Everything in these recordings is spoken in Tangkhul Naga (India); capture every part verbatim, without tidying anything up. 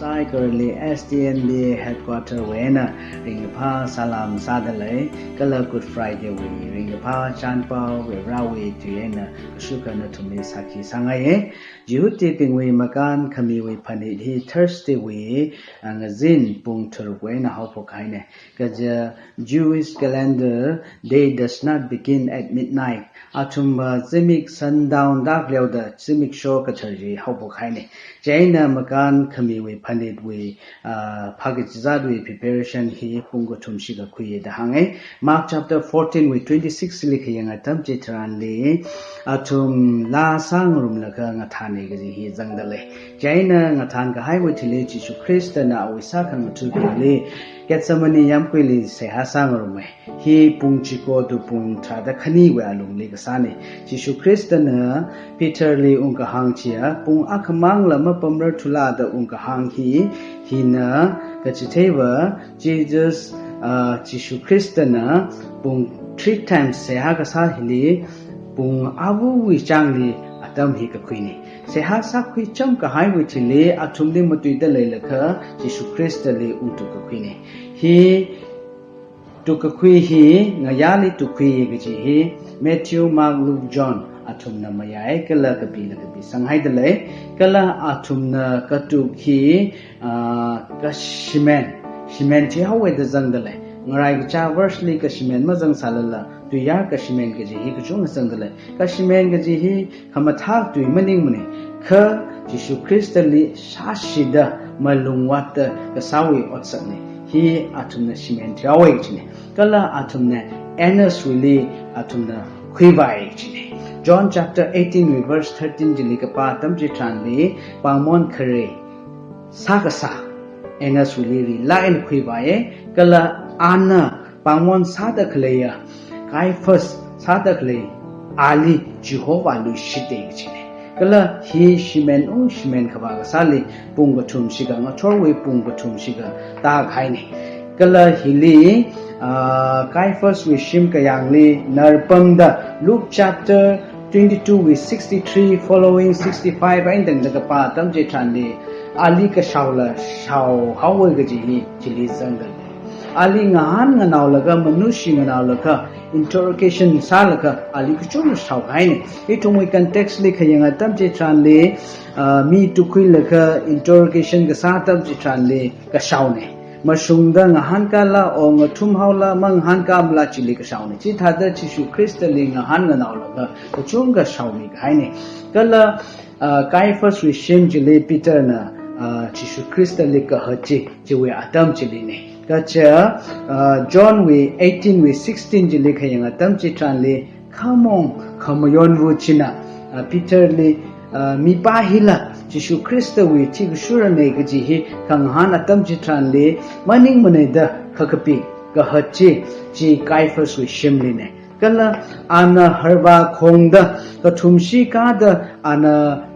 Saikorali S T N B headquarter wui eina ringkaphā salam sādalei, kala Good Friday wui ringkaphā chānpao Varivarāwui tui eina kashukha nathumli sākhi sāngaiye. Jihudibingwui makān khamiwui phanit hi Thursday wui, ah, ngazin pung tharuk wui eina haophok kahaine. Kaja Jewish calendar, day does not begin at midnight. Athumva zimik sundown dakleoda zimiksho kathar chi haophok kahaine. Chieina makān khamiwui phanitwui, ah, phākachizatwui preparation hi pung kathum shikha khuiye da hānge. Mark chapter fourteen wui twenty-six li khayang atam chitharanli, athum laa sāngarumlaga ngathāne kaji hi zangdalei. Chieina ngathān kahaiwui thili Jishu Khristana awui sākhangathabingli Gethsemane yāmguili seihā sāngarume. Hi pung chiko to pung tharāda khaniwui alungli kasāne. Jishu Khristana Peterli ungkahāng chiya, pung akhamangla mapamrarthula da ungkahāng hi, hina kachitheiva, Jesus, ah, Jishu Khristana pung three times seihā kasā hili, pung avawui chāngli atam hi kakhuine. Seihā sākhui cham kahaiwui thili athumli matuida leilakha Jishu Khristali ungtuk kakhuine. Hi tukkakhui hi ngayāli tukkhuiye kaji hi Matthew, Mark, Luke, John athumna mayāi kala kapila kapi sanghaidalei. Kala athumna katuk hi, ah, kashimen, shimen thihaowe da zangdalei. Ngarai kachā verse li kashimen mazangsālala, tuiyār kashimen kaji hi kachungkha zangdalei. Kashimen kaji hi khamathā tui maningmane, kha Jishu Khristali shāshida malungvātda kasāwui otsakne. Hi athumna shimen thihaowe kajine. Kala athumna Annas wuili athumna khuivāye kajine. John chapter eighteen wui verse thirteen chili kapā atam chitharanli, pāngmon khare sākasā Annas wuili rilāk eina khuivāye, kala ana pāngmon sāda khaleiya Caiaphas sāda khalei ali Jehovah luishite kajine. Kala hi shimen ung shimen khavā kasāli pung kathum shikha, ngathorwui pung kathum shikha tākahaine. Kala hili, ah, Caiaphas wui shim kayāngli narpamda Luke chapter twenty-two wui sixty-three following sixty-five eina tangda kapā atam chitharanli, ali kashaola shaohaowe kaji hi chili zangdalei. Ali ngahān nganaolaga, manushi nganaolaga, interrogation sālaga ali kachungkha shaokahaine. Ithumwui context li khayang atam chitharanli, ah, mi tukkhuilaga interrogation kasā atam chitharanli kashaone. Mashungda ngahānkāla, o ngathumhaola, mangahānkāmala chili kashaone. Chithāda Jishu Khristali ngahān nganaolaga kachungkha shaomi kahaine. Kala, ah, Caiaphas wui shim chili Peterna, ah, Jishu Khristali kahat chi, chiwui atam chiline. Kaja, ah, John wui eighteen wui sixteen chili khayang atam chitharanli, khamong khamayonva china, ah, Peterli, ah, mipā hila Jishu Khristawui thikashurane kaji hi khangahān atam chitharanli, maningmane da khakapi kahat chi, chi Caiaphas wui shimline. Kala ana harvā khongda kathumshi kāda ana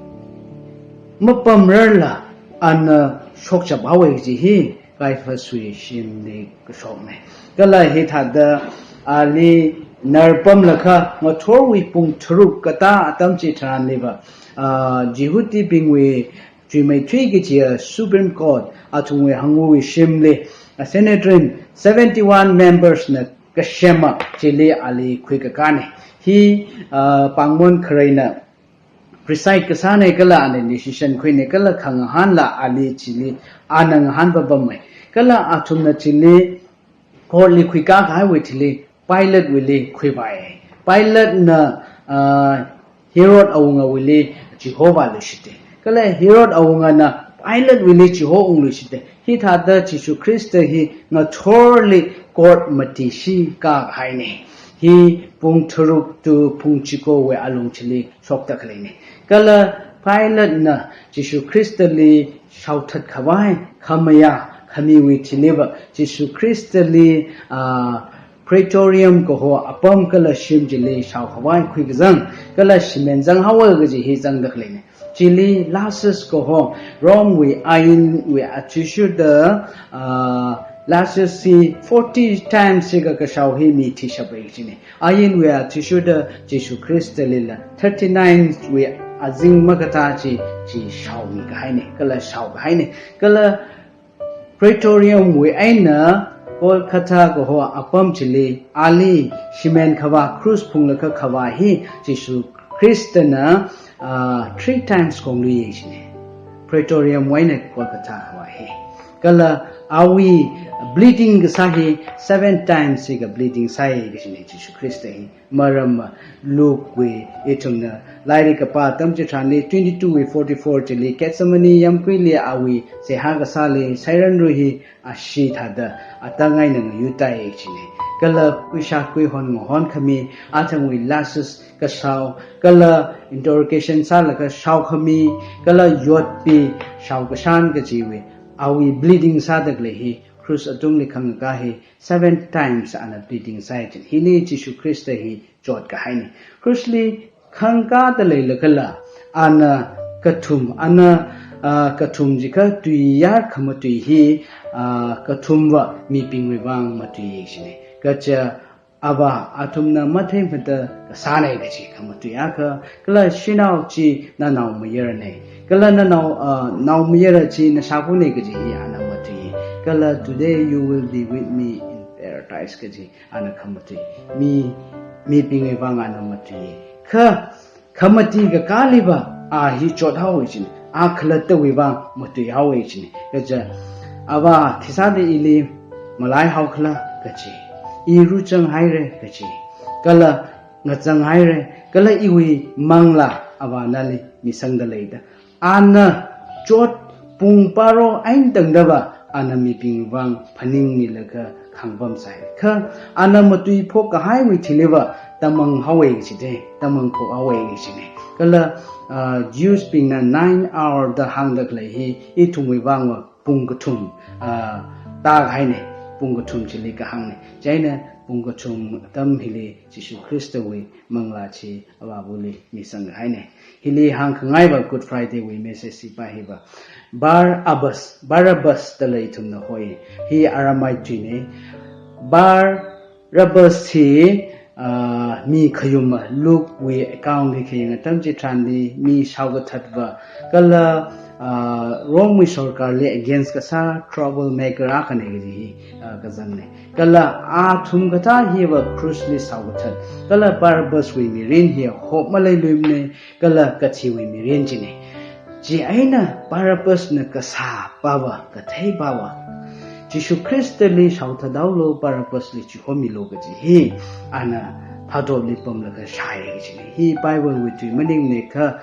mapamrarla ana shokchaphaowe kaji hi Caiaphas wui shimli kashokne. Kala hithāda ali narpamlaga ngathorwui pung tharuk katā atam chitharanliva, ah, Jihudibingwui chuimeithui kajiya Supreme Court, athumwui hangwui shimli, ah, Sanhedrin seventy-one members na kasema chili ali khuikakāne. Hi, ah, pāngmon kharena preside kasāne kala ana decision khuine kala khangahānla ali chili ana ngahān papamai. Kala athumna chili court li khuikā kahaiwui thili Pilate wuili khuivāi. Pilatena, ah, Herod awungawuili chihovā luishite. Kala Herod awungana Pilate wuili chiho ungluishite. Hithāda Jishu Khrista hi ngathorli court matishi kākahaine. Hi pung tharuk to pung chikowui alung chili shokta khaleine. Kala Pilatena Jishu Khristali shaothat khavai khamayā khamiwui thiliva Jishu Khristali, ah, Praetorium kaho apam kala shim chili shaokhavai khuikazang, kala shimen zanghaowa kaji hi zangda khaleine. Chili Lysias kaho Rome wui ainwui athishurda, ah, Lysias hi forty times hika kashao hi mi thishapai kajine. Ainwui athishurda Jishu Khristalila thirty-nine wui azing makatā chi, chi shaomi kahaine, kala shao kahaine, kala Praetorium wui eina Golgotha kaho apam chili ali shimen khavā, cross phunglaga khavā hi Jishu Khristana, ah, three times kongluiye chine. Praetorium wui eina Golgotha khavā hi. Kala awui bleeding kasā hi seven times hi ka bleeding sāi kachine Jishu Khrista hi. Maram, ah, Luke wui ithumna lairik kapā atam chitharanli twenty-two wui forty-four chili Gethsemane yamkuili awui seihā kasāli sairanru hi ashee thāda atang eina ngayutai chine. Kala kuishat kuihon ngahon khami, athangwui lashes kashao, kala interrogation sālaga shao khami, kala yotpi shao kashan kajiwui, awui bleeding sāda khalei hi, cross atungli khangakā hi, seven times ana bleeding sāi chine. Hili Jishu Khrista hi chot kahaine. Cross li khangakāda leilakhala, ana kathum, ana, ah, kathum jiakha tui yar khamatui hi, ah, kathumva mibingwui vang matuiye chine. Kaja Avā, athumna matheimada kasāne kaji khamatui akha, kala shanao chi nanaomayarane, kala nanao, ah, naomayara chi nashākhuine kaji hi ana matui. Kala "Today you will be with me in paradise" kaji ana khamatui. Mi, mibingwui vang ana matui. Kha, khamati kakāliva a hi chothaowe chine, a khalattawui vang matuihaowe chine. Kaja, Avā, khisāda ili malaihaokhala kaji, i ruzanghaire kaji, kala ngazanghaire, kala iwui manglā Avā nali misangda leida. Ana chot pung baro eina tangdava, ana mibing vang phaningmilaga khangpam sai. Kha ana matui phok kahaiwui thiliva tamang haowe kachide, tamang phok haowe kachine. Kala, ah, Jews bingna nine hour da hāngda khalei hi, ithumwui vangva pung kathum, ah, tākahaine, pung kathum chili kahāngne. Chieina pung kathum atam hili Jishu Khristawui manglā chi Avāvali misang kahaine. Hili hāngkhangaiva Good Friday wui message chi pa hiva, Bar-Abbas, Barabbas dala ithumna hoi. Hi Aramaic tuine. Bar-Abbas hi, ah, mi khayuma, Luke wui account li khayang atam chitharanli mi shaokathatva, kala, ah, Rome wui sorkarli against kasā trouble maker akhane kaji hi, ah, kazangne. Kala athum kathā hiva cross li shaokathat. Kala Barabbas wui mirin hi hop maleiluimane, kala kathiwui mirin chine. Chieina Barabbas na kasā pava, kathei pava, Jishu Khristali shaothathaolu, Barabbas li chihomilu kaji hi ana phatopli pamlaga shāi kachine. Hi Bible wui tui maningne kha,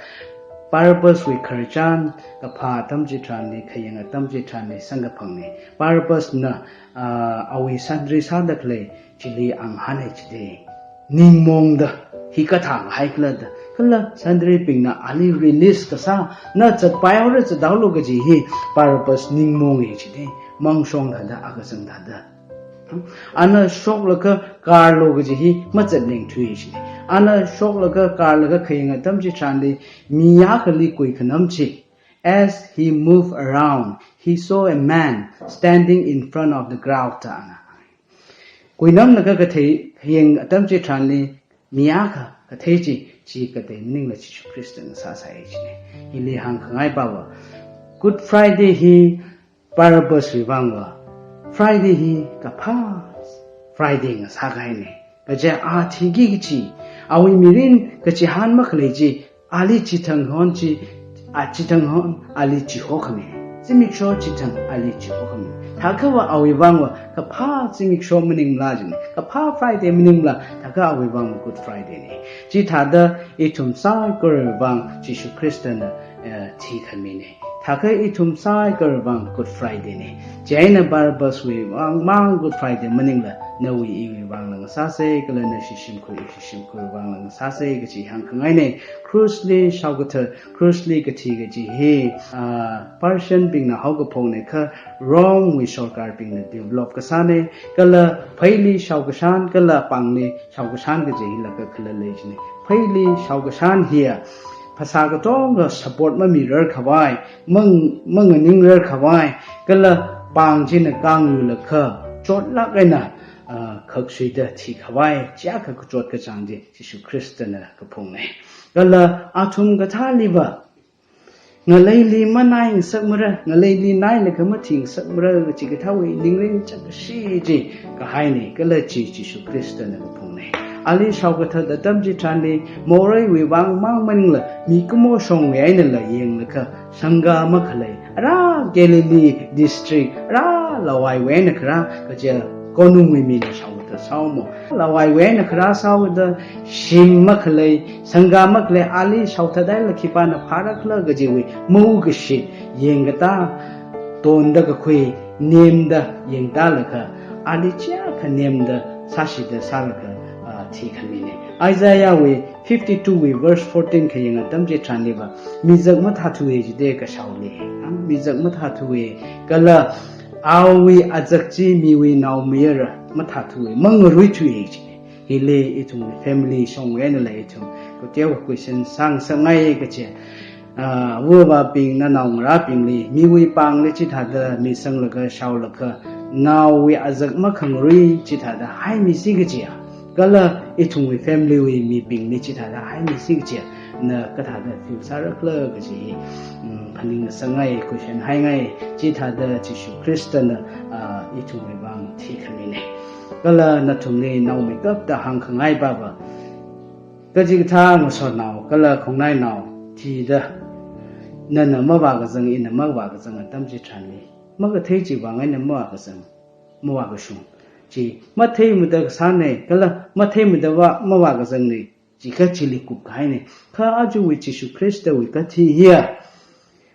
Barabbas wui khararchan kaphā atam chitharanli, khayang atam chitharanli samkaphangne. Barabbas na, ah, awui santri sāda khalei chili anghāne chide. Ningmongda, hikathā haikhala da. Kala santribingna ali release kasā, na zatpaihaora zathaolu kaji hi Barabbas ningmonge chide. Mangshong thāda, akazang thāda. Ana shoklaga karlu kaji hi mazatningthui chide. Ana shoklaga karlaga khayang atam chitharanli mi akhali kuikhanam chi. As he moved around, he saw a man standing in front of the crowd, da ana. Kuinamlaga kathei, khayang atam chitharanli mi akha kathei chi, chi katei maningla Jishu Khristana sāsai chine. Hili hāngkhangai pava, Good Friday hi Barabbas wui vangva Friday hi kaphā Friday ngasā kahaine. Kaja a thiki kachi, awui mirin kachihān makhalei chi, ali chithang hon chi, a chithang hon ali chihokhami. Zimiksho chithang ali chihokhami. Thākhava awui vangva kaphā zimiksho maningmala chine, kaphā Friday maningmala, thākha awui vangva Good Friday ne. Chithāda ithum saikorawui vang Jishu Khristana, eh, thikhamine. Thākha ithum saikorawui vang Good Friday ne. Chieina Barabbas wui vang mang Good Friday maningla, nawui iwui vangla ngasāsei, kala nashi shimkhur ishi shimkhurwui vangla ngasāsei kachi hāngkhangaine. Cross li shaokathat, cross li kathi kaji hi, ah, Persian bingna haokaphokne kha Rome wui sorkarbingna develop kasāne, kala pheili shaokashan, kala pāngli shaokashan kaji hila kakhalat lei chine. Pheili shaokashan hiya, phasā katonga support mamirar khavai, mang-, manganing rar khavai, kala pāng china kanglu lakha, chotlāk eina, ah, khaksuida thi khavai, chiakha kachot kachāng chi Jishu Khristana kaphungne. Kala athum kathāliva ngaleili manai ngasakmara, ngaleili nailaga mathi ngasakmara, chikathāwui ningrin chakkashi chi kahaina, kala chi Jishu Khristana kaphunga. Ali shaokathat atam chitharanli, moreiwui vang mang maningla, mikumo shongwui einala yanglaga, sangga makhalei, ara Galilee district, ara Lawaiwui eina kharā kaja, konungwui mina shaokathat sāhaowa. Lawaiwui eina kharā sāhaoda, shim makhalei, sangga makhalei, ali shaothat hailala khipāna phārakhala kajiwui maungkashi yangkatā, tonda kakhui nemda yangtālaga, ali chiyākha nemda sāshida sālaga, ah, thikhami ne. Isaiahwui fifty-two wui verse fourteen kayang atam chitharanliva, mizak mathāthuwa jida kashaoli. Ah, mizak mathāthuwa, kala awui azak chi miwui naomayara mathāthuwa, mangaruithuwa ji. Hili ithumwui family shongwui einala ithum kateokha question sāngasakngai kaje, ah, avāvabing, nanaongarābingli, miwui pāngli chithāda misanglaga shaolaga, naowui azak makhangarui chithāda haimisi kajiya, kala ithumwui family wui mibingli chithāda haimisi kajiya, na kathāda feel sārakhala kaji hi, mm, phaningngasakngai, question haingai, chithāda Jishu Khristana, ah, ithumwui vang thikhami ne. Kala nathumli naomeikapta hāngkhangai pava, kachikathā ngasotnao kala khongnainao thida, nana mavākazang, ina mavākazang atam chitharanli, makathei chiwui vang eina mavākazang, mavākashung. Chi matheimada kasāna, kala matheimada va mavākazangna, chi kachili kupkahaina. Kha ajawui Jishu Khristawui kathi hiya,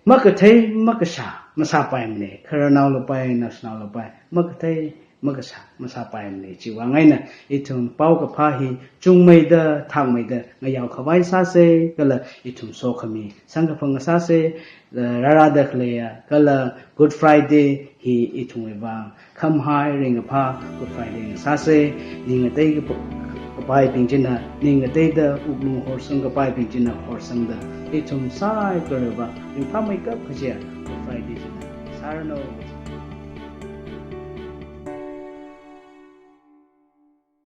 makathei makashā masāpaimana, khararnaolapai, naoshinaolapai, makathei makashā masāpaimana. Chiwui vang eina ithum paokaphā hi chungmeida, thakmeida ngayaokhavai sāsa, kala ithum sokhami samkaphang sāsa, eh, rārada khaleiya, kala Good Friday hi ithumwui vang khamahai ringkaphā Good Friday ngasāsa, ning ngatei kapa-, kapaibing china ning ngateida, wuklung horsang kapaibing china horsangda, ithum saikorava ringphāmeikap kajiya Good Friday china sāranu.